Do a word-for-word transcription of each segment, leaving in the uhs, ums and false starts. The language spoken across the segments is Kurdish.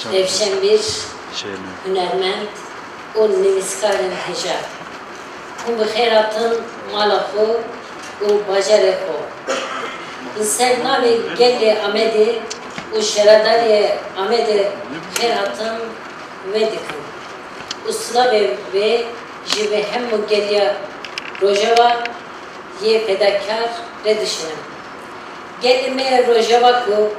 Rewşenbîr, hunermend û nivîskarên hêja. Hûn bi xêr hatin mala xwe û bajarê xwe. Li ser navê gelê Amedê û şaredariyê Amedê xêr hatin wê dikim û silavê wê ji vê hemû geliya Rojava yê fedakar re dişinim. Gelê me yê Rojava ku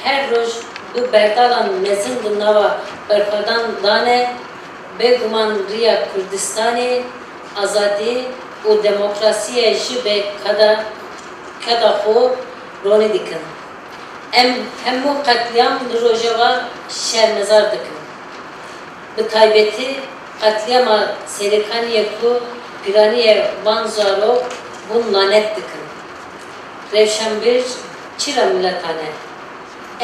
her roj bi berdalan mezin di nava berxwedan dane, bêguman riya Kurdistanê, azadî û demokrasiyê ji vê keda, keda xwe ronî dikin. Em hemû qetlîam li Rojava şermezar dikin. Bi taybetî qetlîama Serêkaniyê ku pîraniyê van zarok bûn lanet dikin. Rewşenbîr çira miletan e?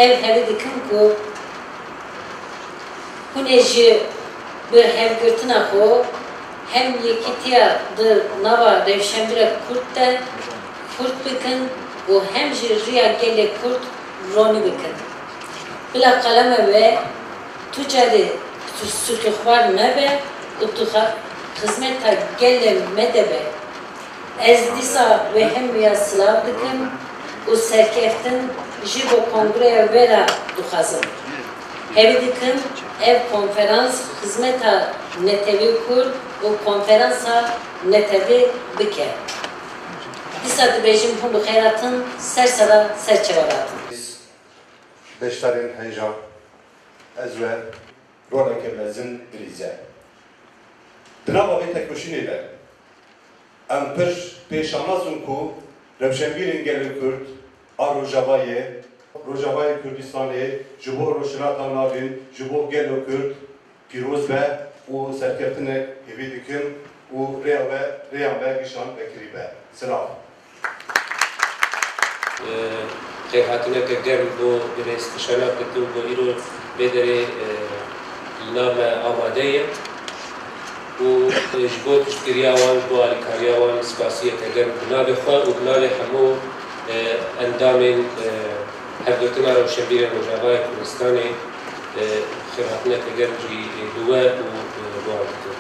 Ev hevî dikin ku hûn ê ji bi hevgirtina xwe hem yekîtiya di nava rewşenbîra Kurd de xurt bikin û hem jî riya gelê Kurd ronî bikin. Bila qelema we tu carî sû-, sûtixwar nebe û tu xa-, xizmeta gelê me de be. Ez dîsa wê hemûya silav dikim û serkeftin ji bo kongreya we re dixwazim. Hevî dikim ev konferans xizmeta netewê Kurd û konferansa netewê bike. Dîsa dibêjim hûn bi xêr hatin, ser sera ser çawa hatin. Beşdarên hêja, ez we roleke mezin dirîze. Di nava vê tekoşînê de em pir pê şanas in ku rewşenbîrên gelê Kurd a Rojavayê, Rojavayê Kurdistanê ji bo Rojhilata Navîn, ji bo gelo Kurd pîroz be û serkeftinek hêvî dikim û rêya we, rêya me gişan vekirî be. Silav. Xêrhatineke germ bo birêz Kişanak dikim ku îro vê derê, e, li nav me amade ye û, e, ji bo piştgiriya wan, ji bo alîkariya wan spasiyeke germ bi navê xwe û bi navê hemû, e, endamên, e, Hevgirtina Rewşenbîrên Rojavayê Kurdistanê, e, xêrhatineke germ jî, e, bi we û, e, bi wan dikim.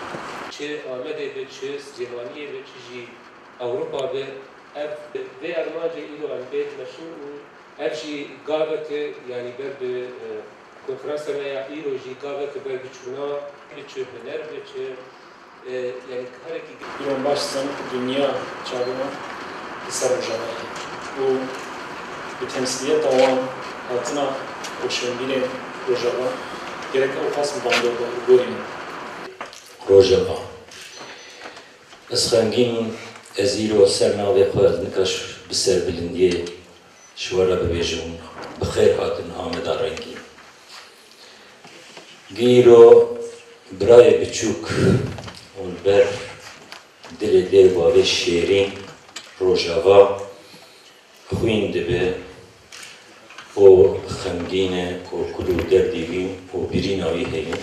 Çi Amedê be, çi Silêmaniyê be, çi jî Ewropa be, ev, vê armancê îro em pê dimeşin û ev jî gavek e, yanî ber bi, e, konferansa me ya îro jî gavek e ber bi çûna, bi çi huner, bi çi, e, yanî karekî. Îro em baş dizanin ku dinya çavan li ser Rojava ye û bi temsîliyeta wan hatina rewşenbîrên Rojava gerek ew xas bi bandor gorînin. Rojava. Ez xemgîn im, ez îro ser navê xwe nikaş bi serbilindiyê ji we re bibêjim, bi xêr hatin Ameda rengîn. Gîro birayê biçûk û li ber dilê dê û bavê şêrîn Rojava xwîn dibe û xemgîn e û kul û derdî wî û birîna wî heye.